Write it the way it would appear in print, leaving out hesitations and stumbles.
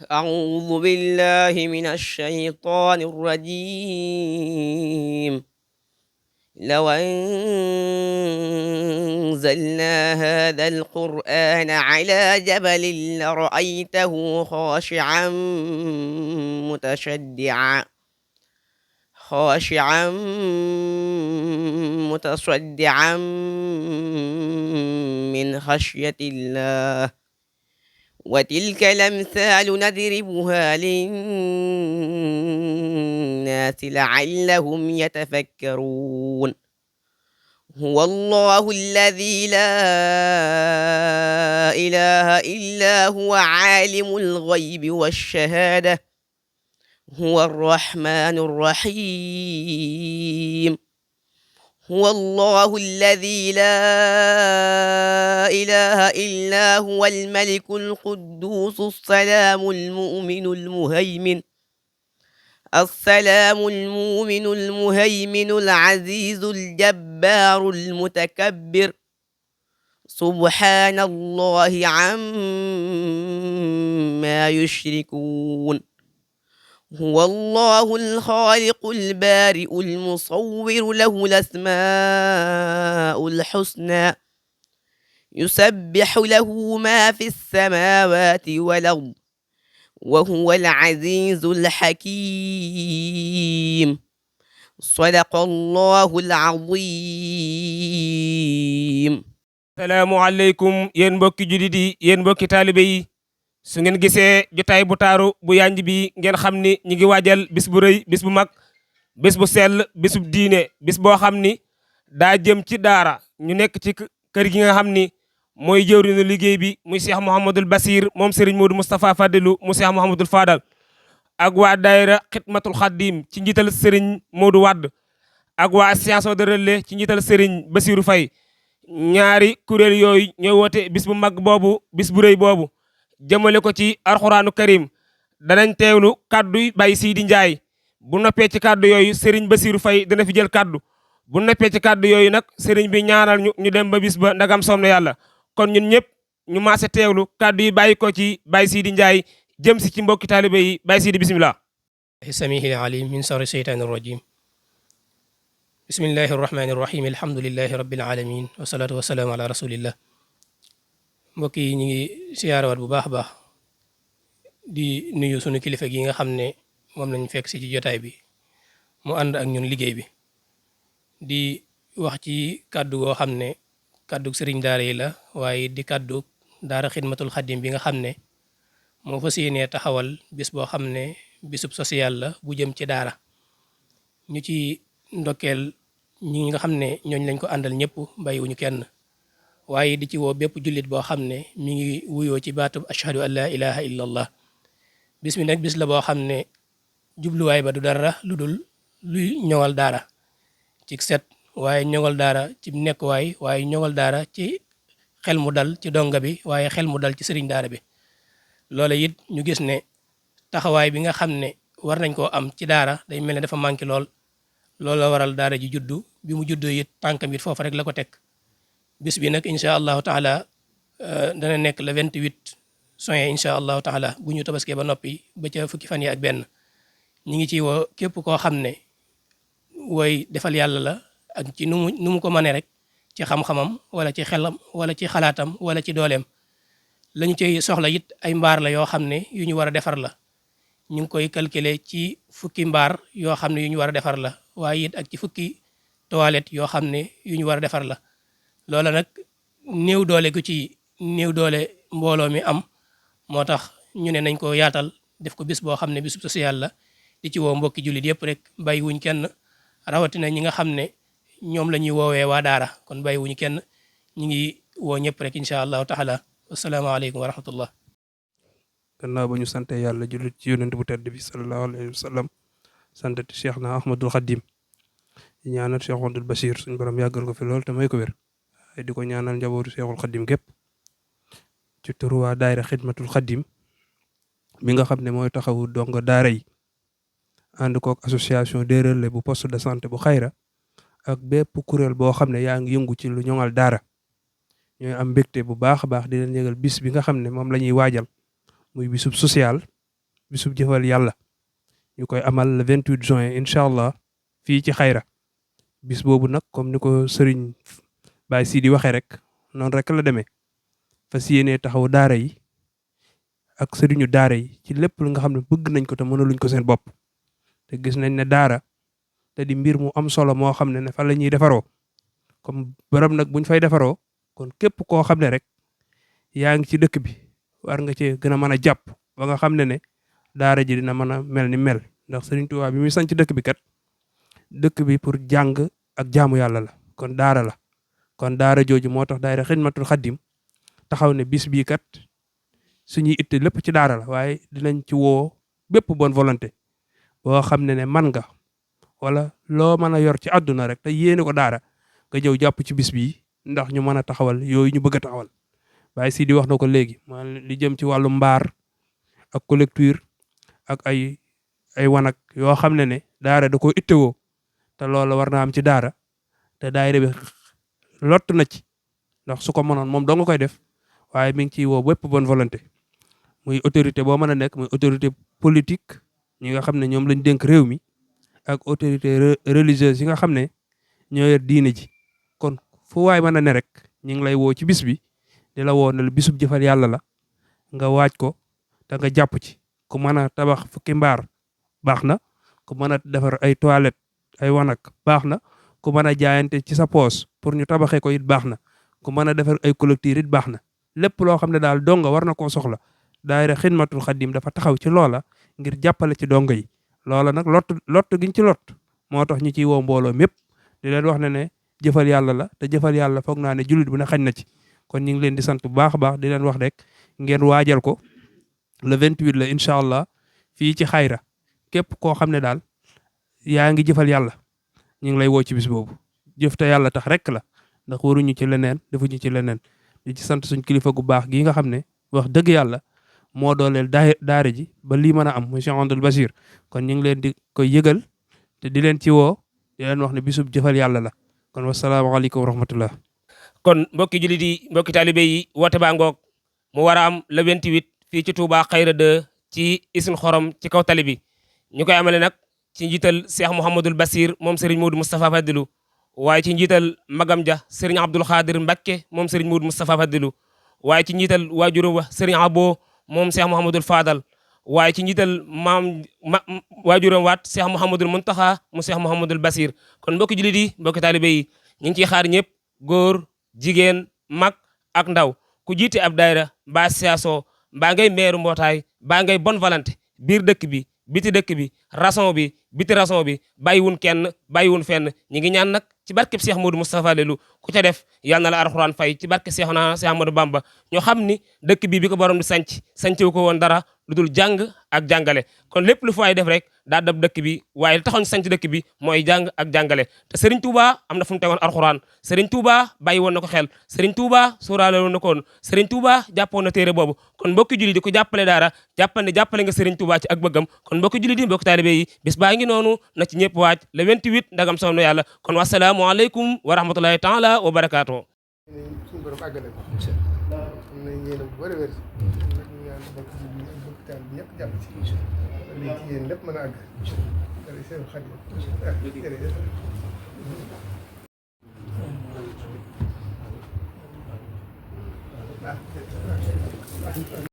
أعوذ بالله من الشيطان الرجيم. لو أنزلنا هذا القرآن على جبل لرأيته خاشعا متصدعا من خشية الله. وتلك الأمثال نضربها للناس لعلهم يتفكرون. هو الله الذي لا إله إلا هو عالم الغيب والشهادة هو الرحمن الرحيم. هو الله الذي لا إله إلا هو الملك القدوس السلام المؤمن المهيمن العزيز الجبار المتكبر. سبحان الله عما يشركون. هو الله الخالق البارئ المصور له الأسماء الحسنى يسبح له ما في السماوات والأرض وهو العزيز الحكيم. صدق الله العظيم. salaamualeykum yéen mbokki jullit yi yéen mbokki taalibe yi su ngeen gisee jotaay bu taaru bu yanj bi ngeen xam ni ñi ngi waajal bis bu rëy bis bu mag bis bu sell bis bu diine bis boo xam ni daa jëm ci daara ñu nekk ci kër gi nga xam ni mooy jëwriñu liggéey bi muy Cheikh Mouhamadul Basir moom Serigne Modou Moustapha Fadilu mu Cheikh Mouhamadul Fadal ak waa daayira xidmatul xaddim ci njiital Serigne Modou Wadd ak waa association de relais ci njiital Serigne Basirou Faye ñaari kuréel yooyu ñooy woote bis bu mag boobu bis bu rëy boobu jëmale ko ci alxuraanu karim. danañ teewlu kaddu yi Baye Sidi Ndiaye bu noppee ci kaddu yooyu Serigne Basirou Faye dana fi jël kaddu bu noppee ci kaddu yooyu nag Serigne bi ñaanal ñu dem ba bis ba ndagam soom na yàlla. kon ñun ñëpp ñu maase teewlu kaddu yi bàyyi ko ci Baye Sidi Ndiaye jëm si ci mbokki taalibe yi Baye Sidi bisimilah. samiihil aliim min sarri sheytaani rajiim. bismillahi irrahmani irrahim alhamdulilahi rabbil alamin wasalaatu wasalaamu ala rasulillah. mbokk yi ñu ngi siyaarawaat bu baax a baax di nuyu sunu kilifa gi nga xam ne moom lañ fekk si ci jotaay bi mu ànd ak ñun liggéey bi di wax ci kàddu goo xam ne kàddu sëriñ daara yi la waaye di kàddu daara xidmatul xaddim bi nga xam ne moo fas yéenee taxawal bis boo xam ne bisub social la bu jëm ci daara ñu ci ndokkeel ñi nga xam ne ñooñ lañ ko àndal ñëpp bàyyiwuñu kenn waaye di ci woo bépp jullit boo xam ne mi ngi wuyoo ci baatub ashhadu an la ilaha illa allah. bis bi nag bis la boo xam ne jubluwaay ba du dara lu dul luy ñoŋal daara ci set waaye ñoŋal daara ci nekkuwaay waaye ñoŋal daara ci xel mu dal ci donga bi waaye xel mu dal ci sëriñ daara bi. loola it ñu gis ne taxawaay bi nga xam ne war nañ koo am ci daara day mel ne dafa manqué lool. loolu la waral daara ji juddu bi mu juddu it tànkam it foofa rek la ko teg. bis bi nag incha allahu taala dana nekk le 28 juin incha allahu taala bu ñu tabaskee ba noppi ba ca fukki fan yi ak benn. ñi ngi ci woo képp koo xam ne wooy defal yàlla la ak ci nu mu ko mënee rek ci xam-xamam wala ci xelam wala ci xalaatam wala ci dooleem. lañu ciy soxla it ay mbaar la yoo xam ne yu ñu war a defar la. ñu ngi koy calculer ci fukki mbaar yoo xam ne yu ñu war a defar la waaye it ak ci fukki toilette yoo xam ne yu ñu war a defar la. loola nag néew doole gu ci néew doole mbooloo mi am moo tax ñu ne nañ ko yaatal def ko bis boo xam ne bisu social la di ci woo mbokki jullit yëpp rek bàyyi wuñ kenn rawatina ñi nga xam ne ñoom la ñuy woowee waa daara kon bàyyi wuñu kenn ñi ngi woo ñëpp rek incha allahu taala wasalaamaaleykum wa rahmatullah. gannaaw ba ñu sante yàlla jullit ci yonent bu tedd bi sallallahu alayhi wa sallam santati cheikh na ahmadul xadim di ñaanal cheikh Ahmadul Bachir suñu borom yàggal ko fi lool te may ko wér di ko ñaanal njabootu cheikhul xadim gépp ci turu waa daayira xidmatul xadim mi nga xam ne mooy taxawu dongo daara yi ànd kook association des relais bu poste de santé bu xayra ak bépp kuréel boo xam ne yaa ngi yëngu ci lu ñoŋal daara ñooy am mbégte bu baax a baax di leen yëgal bis bi nga xam ne moom la ñuy waajal muy bisub social bisub jëfal yàlla ñu koy amal le 28 juin incha allah fii ci xayra. bis boobu nag comme ni ko sëriñ Baye Sidi waxee rek noonu rek la demee fas yéenee taxaw daara yi ak sëriñu daara yi ci lépp lu nga xam ne bëgg nañ ko te mënaluñ ko seen bopp te gis nañ ne daara te di mbir mu am solo moo xam ne fa la ñuy defaroo comme bërëb nag buñ fay defaroo kon képp koo xam ne rek yaa ngi ci dëkk bi war nga cee gën a mën a jàpp ba nga xam ne daara ji dina mën a mel ni mel ndax Sëriñ Tuubaa bi muy sanc dëkk bi kat dëkk bi pour jàng ak jaamu yàlla la kon daara la kon daara jooju moo tax daayira Xidmatul Xaddim taxaw ne bis bii kat suñuy itte lépp ci daara la waaye dinañ ci woo bépp bonne volonté boo xam ne man nga wala loo mën a yor ci àdduna rek te yéene ko daara nga jëw jàpp ci bis bii ndax ñu mën a taxawal yooyu ñu bëgg a taxawal Baye Sidi wax na ko léegi maanaam li jëm ci wàllu mbaar ak collecture ak ay wanag yoo xam ne daara da ko ittewoo te loolu war na am ci daara te daayira bi lott na ci ndax su ko mënoon moom doo nga koy def waaye mi ngi ciy woo bépp bonne volonté muy autorité boo mën a nekk muy autorité politique ñi nga xam ne ñoom lañ dénk réew mi ak autorité religieuse yi nga xam ne ñoo yor diine ji kon fu waay mën a ne rek ñu ngi lay woo ci bis bi di la woo ne bisub jëfal yàlla la nga waaj ko te nga jàpp ci ku mën a tabax fukki mbaar baax na ku mën a defar ay toilette ay wanag baax na ku mën a jaayante ci sa poos pour ñu tabaxee ko it baax na ku mën a defar ay collecteur it baax na lépp loo xam ne daal donga war na koo soxla daayira Xidmatul Xaddim dafa taxaw ci loola ngir jàppale ci donga yi loola nag lott giñ ci lott moo tax ñu ciy woo mbooloo mépp di leen wax ne jëfal yàlla la te jëfal yàlla foog naa ne jullit bu ne xañ na ci kon ñu ngi leen di sant bu baax a baax di leen wax rek ngeen waajal ko le 28 la incha allah fii ci xayra képp koo xam ne daal yaa ngi jëfal yàlla ñu ngi lay woo ci bis boobu jëf te yàlla tax rek la ndax waruñu ci leneen defuñu ci leneen di ci sant suñ kilifa gu baax gii nga xam ne wax dëgg yàlla moo dooleel daara ji ba lii mën a am monsieur Cheikh Bachir kon ñu ngi leen di koy yëgal te di leen ci woo di leen wax ne bisub jëfal yàlla la kon wasalaamaaleykum wa rahmatullah. kon mbokki jullit yi mbokki taalibe yi woote baa ngoog mu war a am le 28 fii ci Touba Xayra 2 ci Isine Xorom ci kaw tali bi ñu koy amale nag ci njiital Cheikh Mouhamadul Basir moom Serigne Modou Moustapha Fadilou waaye ci njiital Magam Dia Serigne Abdoul Khadir Mbacké moom Serigne Modou Moustapha Fadilou waaye ci njiital waajuram wa Serigne Abo moom Cheikh Mouhamadul Fadal waaye ci njiital waajuram waat Cheikh Mouhamadul Muntaxa mu Cheikh Mouhamadul Basir kon mbokki jullit yi mbokki taalibe yi ñu ngi ciy xaar ñëpp góor jigéen mag ak ndaw ku jiite ab daayira mbaa association mbaa ngay meeru mbootaay mbaa ngay bonne volonté biir dëkk bi biti dëkk bi rason bi biti rason bi bàyyiwun kenn bàyyiwun fenn ñi ngi ñaan nag ci barkeb Cheikh Modou Moustapha Lelu ku ca def yal na la alxuraan fay ci barke Cheikh Ahmadou Bamba ñoo xam ni dëkk bi ko borom di sanc wu ko woon dara lu dul jàng ak jàngale kon lépp lu fa ay def rek daa dab dëkk bi waaye li taxoon sanc dëkk bi mooy jàng ak jàngale te Serigne Touba am na fu mu tegoon alxuraan Serigne Touba bàyyi woon na ko xel Serigne Touba sóoraale woon na ko woon Serigne Touba jàppoon na téere boobu kon mbokki julli di ko jàppale daara jàppal ne jàppale nga Serigne Touba ci ak bëggam kon mbokki julli di mbokki taalibe yi bis baa ngi noonu na ci ñëpp waaj le 28 ndagam soom na yàlla kon wasalaamu aleykum wa rahmatullahi taala wa barakaatu suñu borom àggale ko am na yéene bu bëri wér ñaan bokk ji bi ak bokk taal bi ñëpp jàpp ci lii ci yéen lépp mën a àgg dara seen xarit jërëjëf